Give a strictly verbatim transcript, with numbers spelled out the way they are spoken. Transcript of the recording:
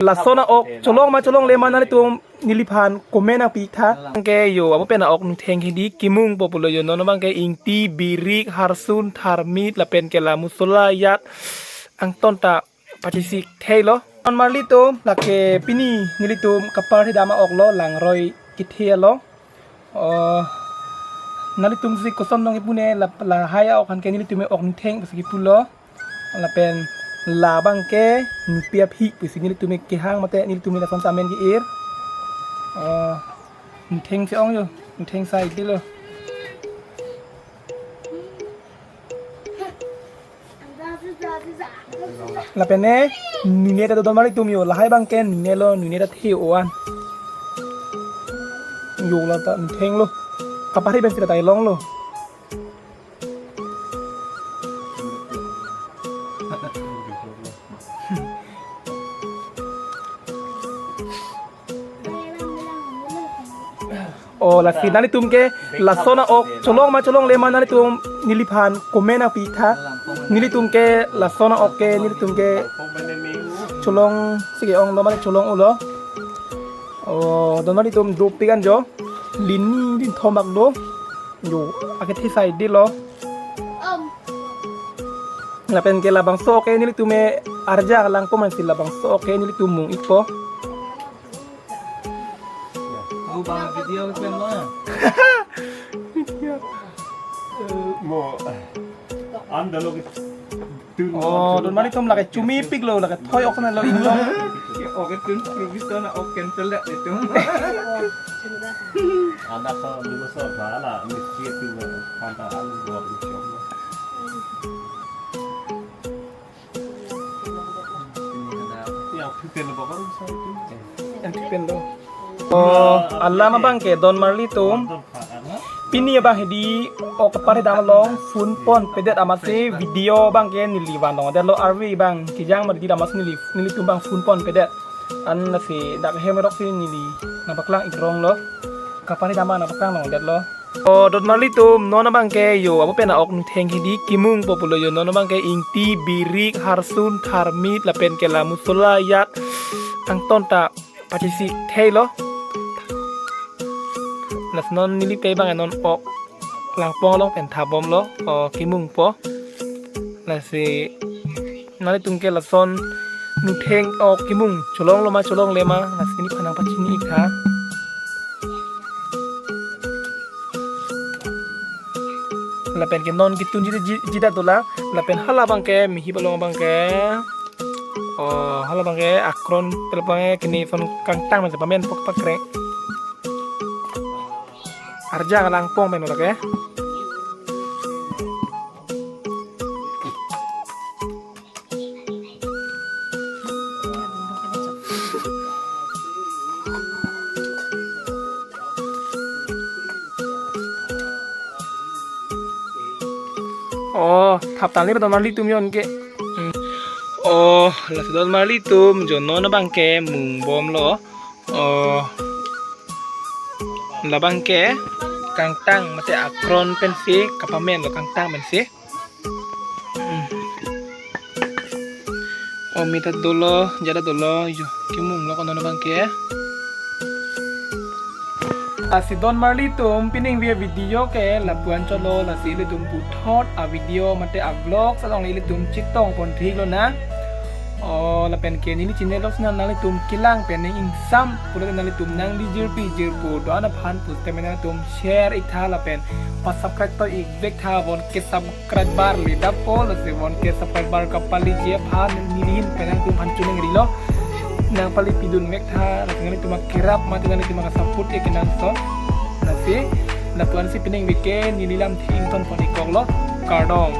Lason a-ok cholong ma cholongle ma nanglitum neliphan comment nangpi tha. Abangke yo, amo pen a-ok nutheng hedi kimungpo pulo yo, non abangke ingti, birik, harsun, tharmit, lapen ke la mosola, yat angton ta pachesik theilo. Don marlitum, lake pini nelitum kaparhi dam a-ok lo, langroi kethe along. Oh, nanglitum si koson dong ipune la, lahai a-ok aphan ke nelitum me ok nutheng pusi kipulo. Lapen labangke nupi aphi pusi nelitum me kehang mate nelitum me lason samen ke-ir. Oh, nutheng si ong yo, nutheng sai dilo. Lapen ne, nine ta don marlitum yo, lahai abangke nine lo, nine ta the-o an. Yo la ta nutheng lo. Kaparhi pen sila ta ilong lo. Oh, lasi nanglitum ke lason a-ok cholong ma cholongle ma nanglitum neliphan comment nangpi tha. Nelitum ke lason a-ok ke nelitum ke cholong si ke-ong lo ma cholong-o lo. Oh, don marlitum dopik an jo. Lin ni lin thom bak do. Yo, akethe sai dilo. Lapen ke labangso ke nelitum me arja langpo mansi labangso ke nelitum mung-ikpo. Oh, bang video ke pen lo ya? Mo, anda lo ke. Oh, don marlitum lake chumi pik lo, lake thoi ok na lo inglong. Oke, tun provision na ok cancel dah itu. Anak so dulu so bala mesti itu pantaran dua puluh. Yang pipen lo baru bisa itu. Yang pipen lo. Oh, alam abangke don marlitum. Pini abang hedi ok kaparhi dam along phone ponpedet amatsi video abangke neli van longdetlo, arve abang kejang ma di dam amatsi neli, nelitum abang phone ponpedet. An lasi dak hem rok si neli nangpaklang-ik rong lo. Kaparhi dam abang nangpaklang longdetlo. Oh, don marlitum, non abangke yo, amo pen a-ok nutheng hedi kimungpo pulo yo, non abangke ingti, birik, harsun, tharmit, lapen ke la mosola, yat angton ta pachesik theilo. Lasi non neli ke abang non ok langpong along pen thabomlo, oh, kimungpo. Lasi nanglitum ke lason nutheng ok kimung cholong lo ma cholongle ma, lasi neliphan nangpachini-ik tha. Lapen ke non ketun jida, ji-, jida dolang, lapen hala abangke, mihi balong abangke. Oh, hala abangke akron pen abangke kini son kangtang pen pamen pok pakrek. Arja langpong pen lake. Oh, thap tangli don marlitum yo anke. Hmm. Oh, lasi don marlitum jo, non abangke mungbomlo. Oh. Labangke kangtang mate akron pensi kapamenlo, kangtang pensi. Hmm. Oh, mita dolo, jada dolo, yo, kimunglo ko non abangke. Lasi don marlitum, pining via video ke lapu-an chotlo, lasi ilitum puthot a-video mate a-vlog along ilitum chetong ponthik lonang. Oh, lapen ke neli channel along si nanglitum kelang pen ning ingsam pulote nanglitum nangli jirpi jirpo do-an aphan pusitame nanglitum share-ik tha lapen pa-subscribe to-ik vek tha, bon ke subscriber ledappo, lasi bon ke subscriber kapaliji aphan neli ahin pen nanglitum aphan choningri lo, nangpalipidun vek tha, lasi nanglitum akerap mate nanglitum aka-support-ik kenangsot, lasi lapu-an si pining vek ke neli lamthe ingtonpon-ik koklo, kardom.